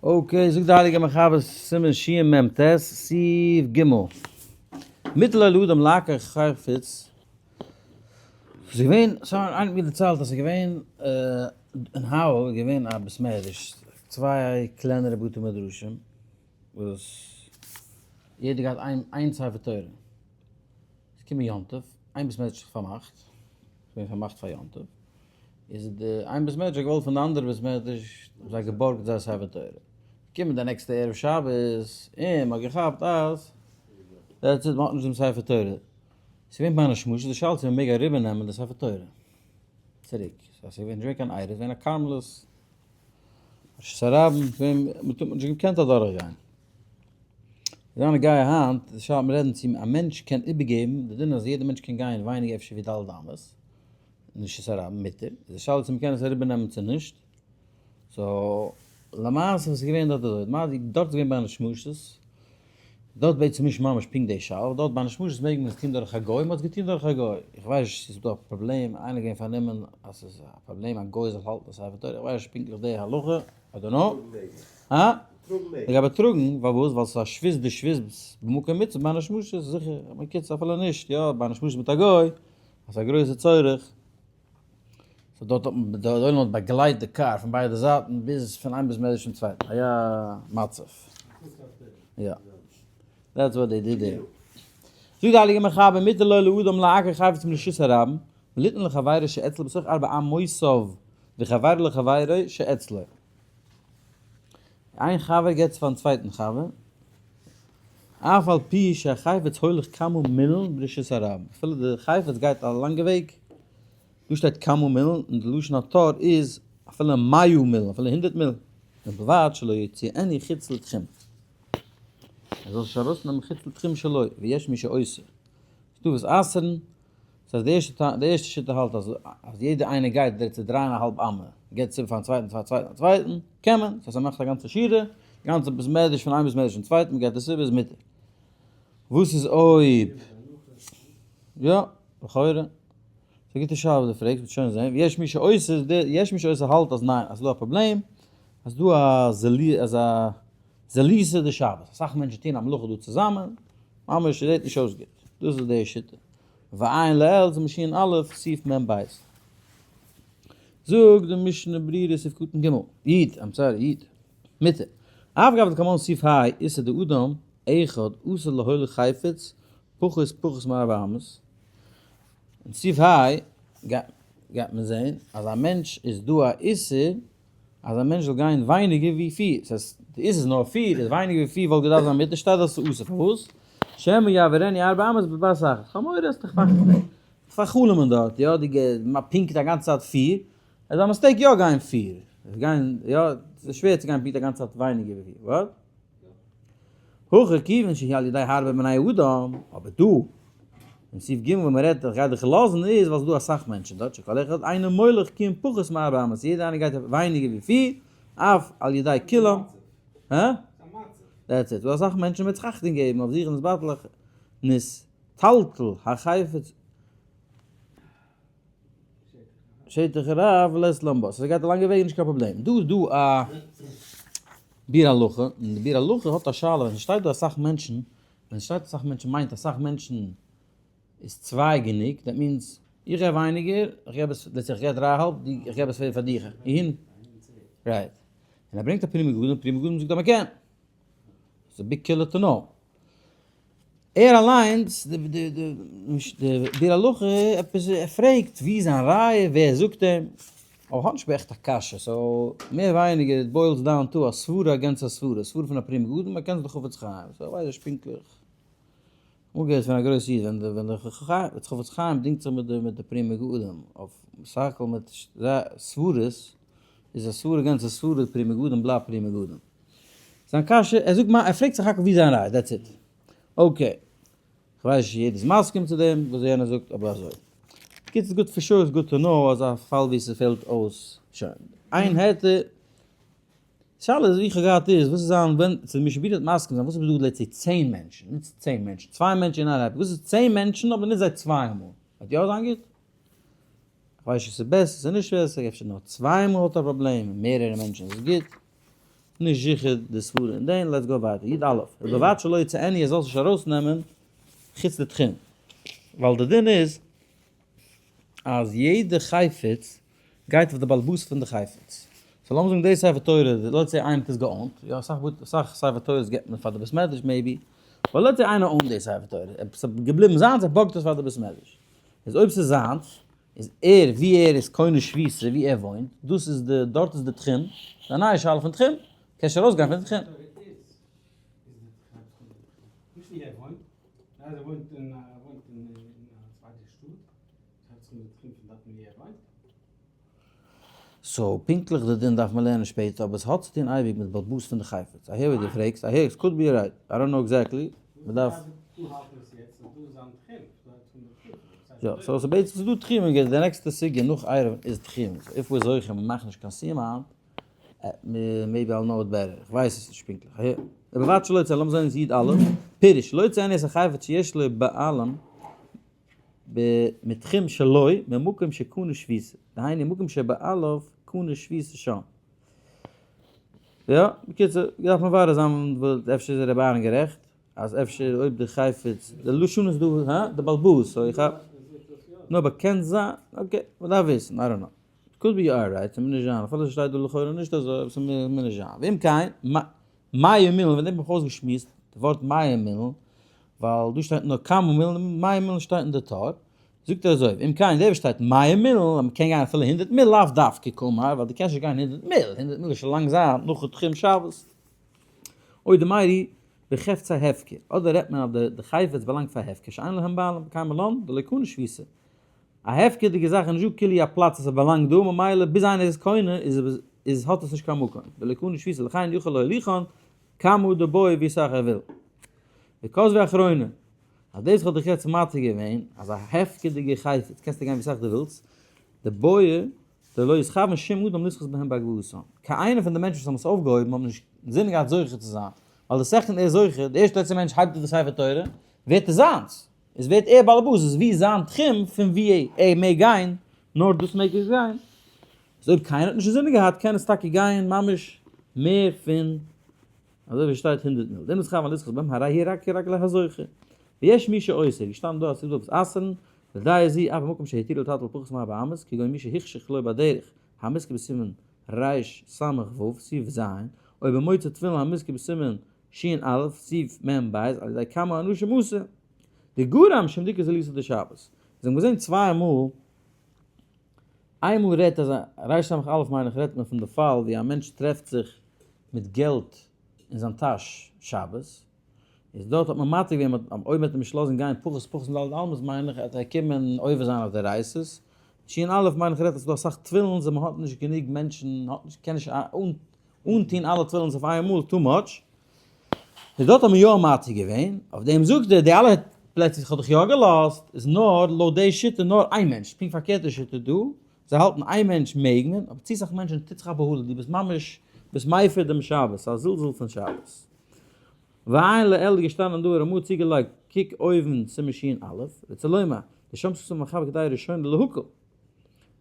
Okay, זאגט די הייליגע מחבר סימן שמ ט, סעיף ג', מותר לו לאדם לעקר חפץ, ס'איז געווען, סא איינער האט מיר דערציילט אז ס'איז געווען אין האוואי איז געווען א בית מדרש, צוויי קלענערע בתי מדרשים, וואס יעדער געהאט איין איין ספר תורה, ס'איז געקומען יום טוב, איין בית מדרש האט זיך פארמאכט, ס'איז געווען פארמאכט פאר יום טוב, איז די איין בית מדרש האט געוואלט פון די אנדערע בית מדרש האבן זיי געבארגט זייער ספר תורה, געקומען די נעקסטע ערב שבת און מ'האט געכאפט אז that's it מ'האט נישט דעם ספר תורה, ס'איז געווען בין השמשות די שאלה צו מ'מעג אריבער נעמען די ספר תורה צוריק, ס'איז געווען נישט געווען קיין עירוב, ס'איז געווען א כרמלית, רשות הרבים, ס'איז געווען מ'האט נישט געקענט אדורך גיין. איז זיין נוגע היינט, די שאלה מיר רעדן צו א מענטש קען איבערגעבן, די דין אז יעדער מענטש קען גיין ווייניגער אפשר ווי ד' אמות, נישט איז הרב מותר, איז די שאלה צו מ'קען עס אריבער נעמען צו נישט, so למעשה וואס איז געווען דארט אזוי, דארט איז געווען בין השמשות, דארט בעצם נישט ממש פונקט די שאלה, דארט בין השמשות מעג מען עס טון דורך א גוי, מ'האט עס געטון דורך א גוי, איך ווייס נישט צו ס'איז דא א פראבלעם, איינער געווען פארנומען אז ס'איז א פראבלעם א גוי זאל האלטן די ספר תורה, איך ווייס נישט פונקטליך די הלכה, I don't know. הא? לגבי טראגן, פארוואס? ווייל ס'איז א שבות דשבות במקום מצוה בין השמשות, זיכער, בקיצור אפילו נישט, יא, בין השמשות מיט א גוי, אז א גרויסע צורך, so דארט האט מען, די עולם האט באגלייט די קאר פון ביידע זייטן ביז פון איין בית מדרש צום צווייטן, היה מצב. יא. That's what they did there. זאגט די הייליגע מחבר מותר לו לאדם לעקר חפץ מרשות הרבים, וליתן לחבירו שאצלו בתוך ארבע אמותיו וחבירו לחבירו שאצלו. איין חבר געבט עס פארן צווייטן חבר, אף על פי שהחפץ הולך כמה מילין ברשות הרבים, אפילו די חפץ גייט א לאנגע וועג, דא שטייט כמה מילין און די לשון הטור איז אפילו מאה מילין, אפילו הונדרעט מיל, ובלבד שלא יוציאנו חוץ לתחום, ער זאל נישט ארויסנעמען חוץ לתחום שלו, ויש מי שאוסר, ס'דא וואס אסר'ן. ס'הייסט די ערשטע די ערשטע שיטה האלט אז אז יעדער איינער גייט דער צו דריי און א האלב אמה געבט עס איבער פארן צווייטן פארן צווייטן פארן צווייטן קען מען, ס'הייסט ער מאכט א גאנצע שורה, גאנצע בית מדרש פון איין בית מדרש צום צווייטן מ'געבט עס איבער איז מותר. וואס איז אויב יא לכאורה ס'איז א גוטע שאלה וואס דו פרעגסט מ'וועט שוין זעהן ויש מי שאוסר די יש מי שאוסר האלט אז ניין אז ס'איז דא א פראבלעם אז דא א זלי אזא זליסע דשבת אסאך מענטשן טוען א מלאכה דא צוזאמען ממש ס'זעהט נישט אויס גוט דאס איז די שיטה. ועיין לעיל זה משין א' סעיף מ ב. זאגט די משנה ברורה סעיף קטן ג', איד, I'm sorry, איד, מותר. אף גב דקאמאן סעיף ה' איסור דאדם אחד אסור להוליך חפץ פחות פחות מארבע אמות. אין סעיף ה' גייט מען זעהן אז א מענטש איז דא א איסור אז א מענטש זאל גיין ווייניגער ווי פיר, ס'הייסט די איסור איז נאר פיר, איז ווייניגער ווי פיר וואלט געדארפט זיין מותר, שטייט דארט ס'איז אסור, פארוואס? שמא יעבירנו ארבע אמות בבת אחת, כ'האב מורא אז דיך פאר'חלומ'ן דארט, יא, די פונקט א גאנצע צייט פיר, עס איז א mistake יא גיין פיר, גיין יא, ס'איז שווער צו גיין פונקט א גאנצע צייט ווייניגער ווי פיר, וואט? הכא כיוון שהוא על ידי הרבה בני אדם, אבער דא אין סעיף ג' ווען מען רעדט איך גיי דיך לאזן איז ווייל ס'איז דא אסאך מענטשן דארט שכל אחד אינו מוליך כי אם פחות מארבע אמות יעדער איינער גייט ווייניגער ווי פיר אף על ידי כולם הא? That's it, ס'דא אסאך מענטשן מ'וועט זיך אכטונג געבן אויף זיך און עס באטלעך נתטלטל החפץ שטח רב לית לן בה, ס'גייט א לאנגע וועג נישט קיין פראבלעם. דא איז דא א ביאור הלכה, און די ביאור הלכה האט א שאלה ווען ס'שטייט דא אסאך מענטשן, ווען ס'שטייט אסאך מענטשן מיינט אסאך מענטשן איז צוויי גענוג, that means איך געב ווייניגער, איך געב עס, let's say איך געב דריי אהאלב, איך געב עס פאר דיך, אהין, right. און ער ברענגט א פרי מגדים, פרי מגדים זאגט אז מ'קען. ס'איז א big קולא to know. ער אליינס, די ביאור הלכה, עפעס ער פרעגט ווי איז זיין ראיה, ווער זאגט אים, אבער האט נישט בעכט א קשיא, so מער ווייניגער it boils down to א סברה against א סברה, סברה פון א פרי מגדים against די חפץ חיים, so ווייס נישט פונקטליך. אמאל געהערט פון א גרויסע איד ווען די חפץ חיים דינגט זיך מיט די פרי מגדים אויף סך הכל מיט סברות, איז א סברה against א סברה, פרי מגדים בלייבט פרי מגדים. זיין קשיא, ער זאגט ער פרעגט סך הכל ווי זיין ראיה, that's it. Okay. כ'ווייס נישט יעדער איז מסכים צו דעם וואס יענער זאגט אבער אזוי. בקיצור ס'איז גוט for sure איז good to know אזא פאל ווי ס'פעלט אויס. שוין. איין היתר. שאלה איז ווי כ'האב געהאט איז וואס איז זיין ווען צו משנה ברורה וועט מסכים זיין וואס איז דא let's say צען מענטשן נישט צען מענטשן צוויי מענטשן אין איין רייע וואס איז צען מענטשן אבער נישט זיי צוויי מאל וועט יא זיין גוט? כ'ווייס נישט צו ס'איז בעסער צו נישט בעסער אפשר נאר צוויי מאל האט א פראבלעם מערערע מענטשן איז גוט. נישט זיכער די סברה אין דעם, let's go ווייטער, יוד א', ובלבד שלא יוצאנו ער זאל עס נישט ארויסנעמען חוץ לתחום, ווייל די דין איז אז יעדע חפץ גייט אויף די בעלבאס פון די חפץ. so לאמיר זאגן די ספר תורה, let's say איינער האט עס גע own ט, יא אסאך אסאך ספר תורות געבט מען פאר די בית מדרש maybe, אבער let's say איינער own ט די ספר תורה, עפעס איז געבליבן זיינס ער בארגט עס פאר די בית מדרש, איז אויב ס'איז זיינס, איז ער ווי ער איז קונה שביתה ווי ער וואוינט, דאס איז די דארט איז די תחום, ס'איז א נייע שאלה פון תחום, קענסט נישט ארויסגיין פון די תחום. so פונקטליך די דין דארף מען לערנען שפעטער אבער עס האט צו טון אייביג מיט בעל הבית פון די חפץ. I hear ווי דו פרעגסט, I hear, could be right, I don't know exactly, מ'דארף. יא, so ס'איז בעצם ס'איז דא תחומים, די נעקסטע סוגיא נאך עירובין איז תחומים, so if we're זוכה מ'מאכט נישט קיין סיום היינט, maybe I'll know it better, איך ווייס עס נישט פונקטליך, I hear. ובלבד שלא יוצא, לאמיר זען איז יוד א', פירוש, לא יוצא עני את החפץ שיש לו בעלים במתחום שלו ממקום שקנה שביתה, דהיינו מקום שבעליו קנה שביתה שם. יא, בקיצור, דארף מען מברר זיין אפשר איז רבי אהרן גערעכט, אז אפשר אויב די חפץ, די לשון איז דא, הא? די באלבאס, so איך האב, נו אבער קען זיין, okay, מ'דארף וויסן, I don't know. Could be alright, ס'מוז נישט זיין, אפילו ס'שטייט דא לכאורה נישט אזוי, אבער ס'מוז נישט זיין. ואם כן, מאה מילין, ווען דעם האב איך אויסגעשמועסט די ווארט מאה מילין, ווייל דא שטייט נאר כמה מילין, מאה מילין שטייט אין די טור, זאגט ער אזוי, ואם כן, דער וואס שטייט מאה מילין, אז מ'קען גיין אפילו 100 מיל, לאו דווקא קאמר, ווייל דו קענסט נישט גיין 100 מיל, 100 מיל איז שוין לאנג זייט נאך תחום שבת. אוי דמיירי בחפצי הפקר, אדער רעדט מען אז די חפץ באלאנגט פאר הפקר, שאין להם בעלים, קיימא לן, דלא קנו שביתה. א הפקר'דיגע זאך איז נישט דא כאילו א פלאץ וואס עס באלאנגט דא, ממילא ביז איינער איז קונה איז איז האט עס נישט קיין מקום, דלא קנו שביתה לכן יכול להוליכן כמה דבעי ווי סאך ער וויל. וכתבו אחרונים, אז דאס האב איך יעצט מתיר געווען, אז א הפקר'דיגע חפץ קענסטו גיין ווי סאך דו ווילסט, דבעי דלא יתכוון שום אדם לזכות בהם בהגבהתם. קיין איינער פון די מענטשן וואס האבן עס אויפגעהויבן האבן נישט אינזין געהאט זוכה צו זיין, ווייל די second ער איז זוכה, די ערשטע לעצטע מענטש הייבט אויף די ספר תורה, ווערט עס זיינס. איז ווערט ער באלעבאס, איז ווי זיין תחום פון ווי ער מעג גיין, נאר דאס מעג ער גיין. איז אויב קיינער האט נישט אינזין געהאט קען עס טאקע גיין ממש מער פון אזוי ווי שטייט 100 מיל. דעם איז חייב על לזכות בהם הרי היא רק רק להזוכה. ויש מי שאוסר, געשטאנען דא אז ס'איז דא וואס אסר'ן, ודעה זו אף במקום שהתירו לטלטל פחות מארבע אמות, כגון מי שהחשיך לו בדרך, המוזכר בסימן רס"ו, סיף ז, או במוצא תפילין המוזכר בסימן שא, סיף מב, על ידי כמה אנשים אסור. די גורם שם דיקא זליסא דשבת. זיי האבן געזען צוויי מאל, איינמאל רעדט אז רס"א מיין איך רעדט מען פון די פאל ווי א מענטש טרעפט זיך מיט געלט אין זיין טאש שבת, איז דארט האט מען מתיר געווען אויב מ'וועט אים נישט לאזן גיין פחות פחות מד' אמות מיין איך וועט ער קומען עובר זיין אויף די דאורייתא'ס, שא מיין איך רעדט אז ס'איז דא אסאך תפילין און מ'האט נישט גענוג מענטשן, האט נישט קען נישט אנטוהן אלע תפילין אויף איין מאל too much, איז דארט האט מען יא מתיר געווען, אויף דעם זאגט ער די אלע פלעצער וואס כ'האב דיך יא געלאזט איז נאר לויט די שיטה נאר איין מענטש, פונקט פארקערט די שיטה דא, זיי האלטן איין מענטש מעג מען, אבער צו סאך מענטשן טוט זיך א בהלה, דו ביסט ממש ביסט מפר דעם שבת, ס'איז א זלזול פון שבת. ועיין לעיל איז געשטאנען דא רמא צוגעלייגט קוק אויבן סימן שא, רצה לומר, דשם ס'איז מחבר כדי ראשון להקל.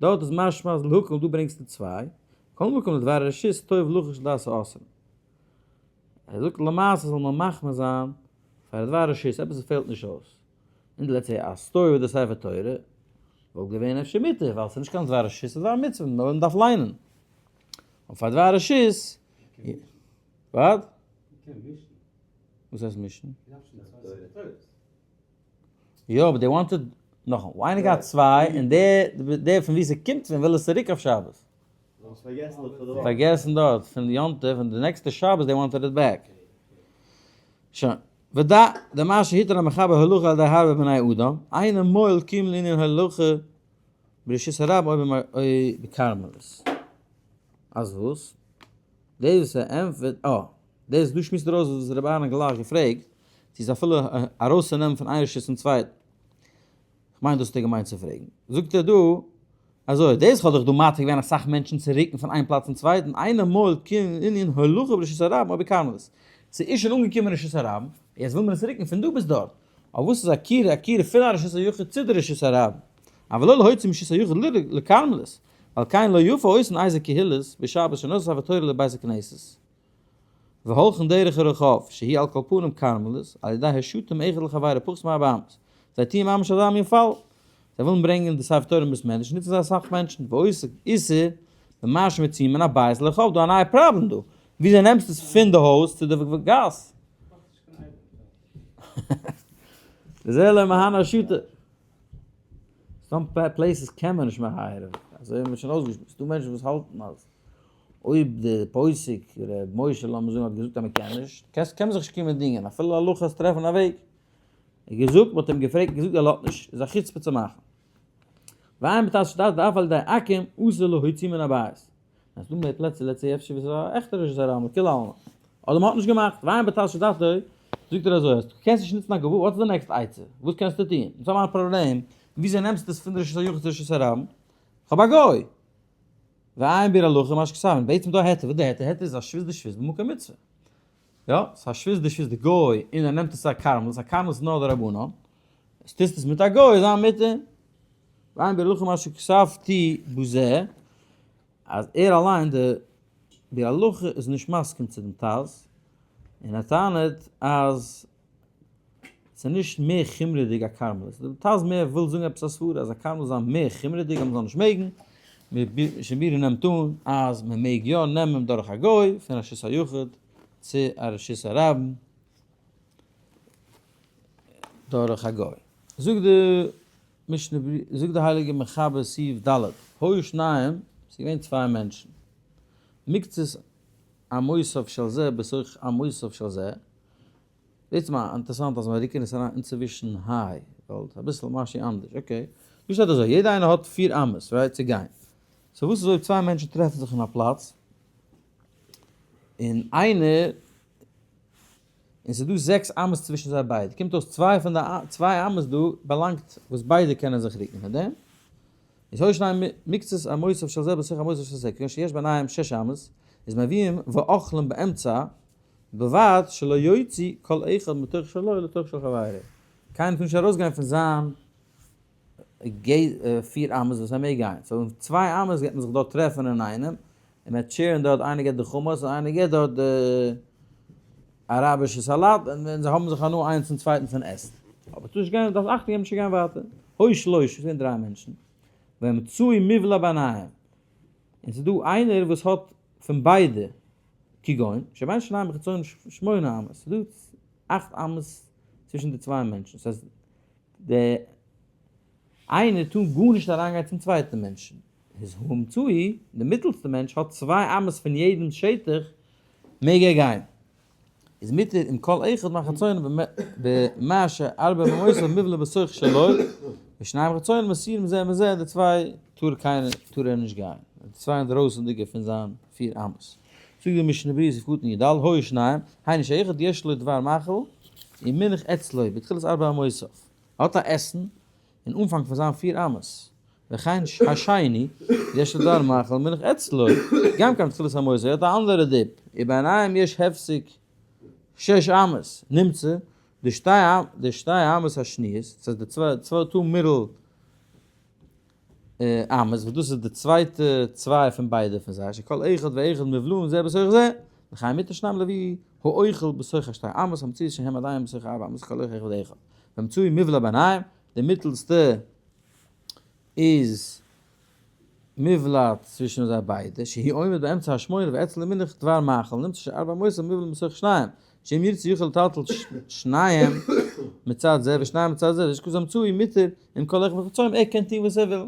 דארט איז משמע אז להקל דא ברענגסטו צוויי, כל מקום לדבר רשות טוב לחוש לדעת האוסרים. ער זאגט למעשה זאל מען מחמיר זיין פאר דבר רשות, עפעס וואס פעלט נישט אויס. און די לעצטע א story מיט די ספר תורה וואלט געווען אפשר מותר ווייל ס'איז נישט קיין דבר רשות ס'איז דבר מצוה נאר מען דארף ליינען. און פאר דבר רשות what? וואס הייסט מישן? יא אבער they wanted נאך איינער געהאט צוויי און דער דער פון ווי ס'קומט פון וויל עס צוריק אויף שבת. פארגעסן דארט פון יום טוב און די נעקסטע שבת they wanted it back. שוין. ודע דמה שהתיר המחבר הולכה על ידי הרבה בני אדם, אינו מועיל כלום לענין הולכה ברשות הרבים או בכרמלית. אז וואס? דאס וואס ער ענטפערט, אה, דאס דא שמועסט ער אויס וואס רבי אהרן האט גלייך געפרעגט, צו איז אפילו ארויסצונעמען פון איין רשות צום צווייטן. כ'מיין דאס האט ער געמיינט צו פרעגן. זאגט ער דא, אזוי, דאס האט דאך דא מתיר געווען אסאך מענטשן צו רוקן פון איין פלאץ צום צווייטן, אינו מועיל כלום לענין הולכה ברשות הרבים או בכרמלית. ס'איז שוין אנגעקומען רשות הרבים, יעצט וויל מען עס רוקן פון דא ביז דארט. אבער וואס איז עקירה? עקירה פון א רשות היחיד צו די רשות הרבים. אבל לא להוציא מרשות היחיד לכרמלית, ועל כן לא יפה עושין איזה קהילות בשבת שנוסף התורה לבית הכנסת. והולכין דרך הרחוב, שהיא על כל פנים כרמלית, על ידי השוטים אחד לחבירו פחות מארבע אמות. זיי טוען ממש אזא מין פאל. זיי ווילן ברענגען די ספר תורה אין בית מדרש, נוצן זיי אסאך מענטשן. ועושה איסור במה שמוציאים מן הבית לרחוב, דא א נייע פראבלעם דא. וויאזוי נעמסטו עס פון די הויז צו די גאס? וזה לא מהנה השוטה. some places קען מען נישט מער hire ען, אזוי האבן מיר שוין אויסגעשמועסט. ס'דא מענטשן וואס האלטן אז אויב די פוסק ר' משה לאמיר זאגן האט געזאגט אז מען קען נישט, קען מען זיך נישט קומען דינגען, אפילו להלכה איז טרעפן א וועג. ער האט געזאגט, מען האט אים געפרעגט, געזאגט ער לאזט נישט, איז א חוצפה צו מאכן. ועיין בתז שדעת דאף על ידי עכו"ם אסור להוציא מן הבית. אז ס'דא מער פלעצער let's say אפשר ווי ס'איז א עכטע רשות הרבים כולי עלמא. אדער מ'האט נישט געמאכט, ועיין בתז שדעת זאגט ער אזוי אז דו קענסט נישט נוצן א גבול, what's the next עצה? וואס קענסטו טון? אונז האבן א פראבלעם, וויאזוי נעמסטו עס פון רשות היחיד צו רשות הרבים? כ'האב א גוי! ועיין ביאור הלכה מה שכתבנו, בעצם דא א היתר, וואס די היתר? היתר איז א שבות דשבות במקום מצוה. יא, ס'איז א שבות דשבות די גוי און ער נעמט עס צו א כרמלית, א כרמלית איז נאר דרבנן, עס טוסט עס מיט א גוי איז זיין מותר. ועיין ביאור הלכה מה שכתבתי בזה, אז ער אליין די ביאור הלכה איז נישט מסכים צו דעם טז, און ער טענה'ט אז ס'איז נישט מער חומרה'דיג א כרמלית. די טז מער וויל זאגן עפעס א סברה אז א כרמלית זאל זיין מער חומרה'דיג אז מ'זאל נישט מעגן, משנה ברורה נעמט אן אז מ'מעג יא נעמען דורך א גוי פון רשות היחיד צו א רשות הרבים דורך א גוי. זאגט די משנה ברורה, זאגט די הייליגע מחבר סעיף ד', היו שניים, ס'איז געווען צוויי מענטשן, מקצת אמותיו של זה בתוך אמותיו של זה, דאס איז אינטערעסאנט אז מיר רוקן עס אריין אינצווישן היי, ווייל ס'איז אביסל משהו אנדערש, okay. דא שטייט אזוי, יעדע איינער האט פיר אמות, right, צו גיין. so וואס איז אויב צוויי מענטשן טרעפן זיך אין א פלאץ, און איינער, און ס'איז דא זעקס אמות צווישן זיי ביידע, קומט אויס צוויי פון די צוויי אמות דא באלאנגט וואס ביידע קענען זיך רוקן מיט דעם, איז היו שניים מקצת אמותיו של זה בתוך אמותיו של זה, כגון שיש ביניהם שש אמות, איז מביאים ואוכלים באמצע, ובלבד שלא יוציא כל אחד מתוך שלו לתוך של חברו. קיינער טאר נישט ארויסגיין פון זיין פיר אמות וואס ער מעג גיין. so אין צוויי אמות גייט מען זיך דארט טרעפן אינאיינעם, און מען וועט share ן דארט, איינער געבט די חומוס און איינער געבט דארט די אראבישע סאלאט, און זיי האבן זיך הנאה איינס צום צווייטן פון עסן. אבער טאר נישט גיין, דארפסט אכטונג געבן נישט צו גיין ווייטער. היו שלושה, עס זענען דריי מענטשן. והאמצעי מובלע ביניהם. און ס'איז דא איינער וואס האט פון ביידע. כגון, שבין שניים החיצונים שמונה אמות, ס'איז דא אכט אמות צווישן די צוויי מענטשן, ס'הייסט די איינער טאר גארנישט אריינגיין צום צווייטן מענטשן, איז האמצעי, די מיטעלסטע מענטש האט צוויי אמות פון יעדן שטח מעג ער גיין. איז מותר אם כל אחד מהחיצונים במה שארבע אמותיו מובלע בתוך שלו, ושניים חיצונים מסורים זה מזה, די צוויי טאר קיינער טאר ער נישט גיין, די צוויי אינדרויסענדיגע פון זיין פיר אמות. זאגט די משנה ברורה סעיף קטן י"ד, היו שניים, היינו שאחד יש לו דבר מאכל ומונח אצלו בתחילת ארבע אמותיו, ער האט א עסן אין אנפאנג פון זיין פיר אמות, וכן השני יש לו דבר מאכל ומונח אצלו גם כן בתחילת אמותיו, ער האט א אנדערע dip, וביניהם יש הפסק שש אמות, נמצא די שתי אמות השניות, דאס הייסט די צוויי two middle אמות, וואס דאס איז די צווייטע צוויי פון ביידע פון זיי, שכל אחד ואחד מובלעין זה בתוך זה, וכן מותר שניים להביא האוכל בתוך השתי אמות האמצעיות שהם עדיין בתוך ארבע אמות כל אחד ואחד, והאמצעי מובלע ביניהם, די מיטלסטע איז מובלעת צווישן זיי ביידע, שהוא עומד באמצע השמונה ואצלו מונח דבר מאכל, נמצא שארבע אמות מובלע בתוך שניים, שאם ירצה יוכל לטלטל שניים מצד זה ושניים מצד זה, ויש כזה האמצעי מותר עם כל אחד מחיצונים, ער קען טון וואס ער וויל.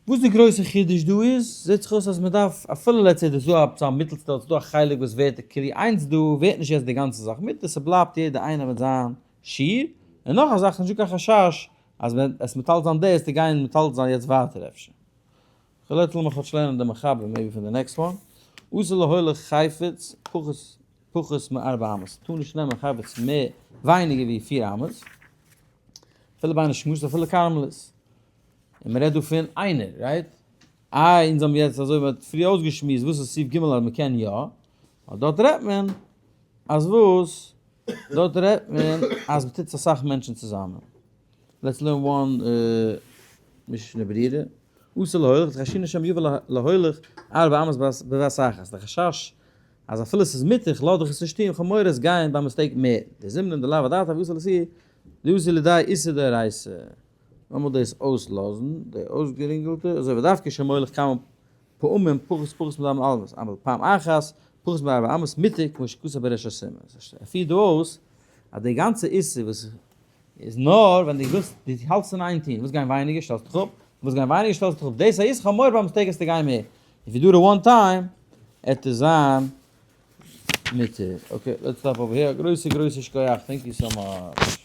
וואס די גרויסע חידוש דא איז, זעט זיך אויס אז מען דארף, אפילו let's say דאס דא א מיטלסטע, ס'דא א חלק וואס ווערט כאילו איינס דא, ווערט נישט יעצט די גאנצע זאך מותר, ס'בלייבט יעדער איינער מיט זיין שיעור, און נאך א זאך, נישטא קיין חשש אז ווען עס מטלטל זיין דאס, די גייען מטלטל זיין יעצט ווייטער אפשר. כ'וועל לאמיר כאטש לערנען די מחבר maybe פון די next one. אסור להוליך חפץ פחות פחות מארבע אמות. טאר נישט נעמען חפץ מער ווייניגער ווי פיר אמות. אפילו בין השמשות אפילו כרמלית. און מ'רעדט דא פון איינער, right? איי אונז האבן יעצט אזוי מ'האט פריער אויסגעשמועסט וואס איז סעיף ג' אז מ'קען יא. אבער דארט רעדט מען אז וואס? דארט רעדט מען אז מ'טוט אסאך מענטשן צוזאמען. Let's learn one משנה ברורה. אסור להוליך, דחיישינן שמא יבא להוליך ארבע אמות בבת אחת. די חשש. אז אפילו ס'איז מותר, איך לאז דיך עס נישט טון, איך האב מורא עס גייען by mistake מער. די זימנין דלאו אדעתא ואתי לאיסור, דאתי לידי איסור דאורייתא. לאמיר דאס אויסלאזן, די אויסגערינגלטע, אזוי ודווקא שמוליך כמה פעמים פחות פחות מד' אמות, אבל פעם אחת פחות מארבע אמות מותר כמו שכתוב בריש הסימן. ער פירט דא אויס אז די גאנצע איסור וואס איז נאר ווען דו ווילסט, דו האלטסט אין איין טון, ווילסט גיין ווייניגער שטעלסט דיך אפ, ווילסט גיין ווייניגער שטעלסט דיך אפ, דאס איז חמור by mistake עסטו גיין מער, if you do it one time עט עס זיין מותר. Okay, let's stop over here, גרויסע גרויסע שכוח, thank you so much.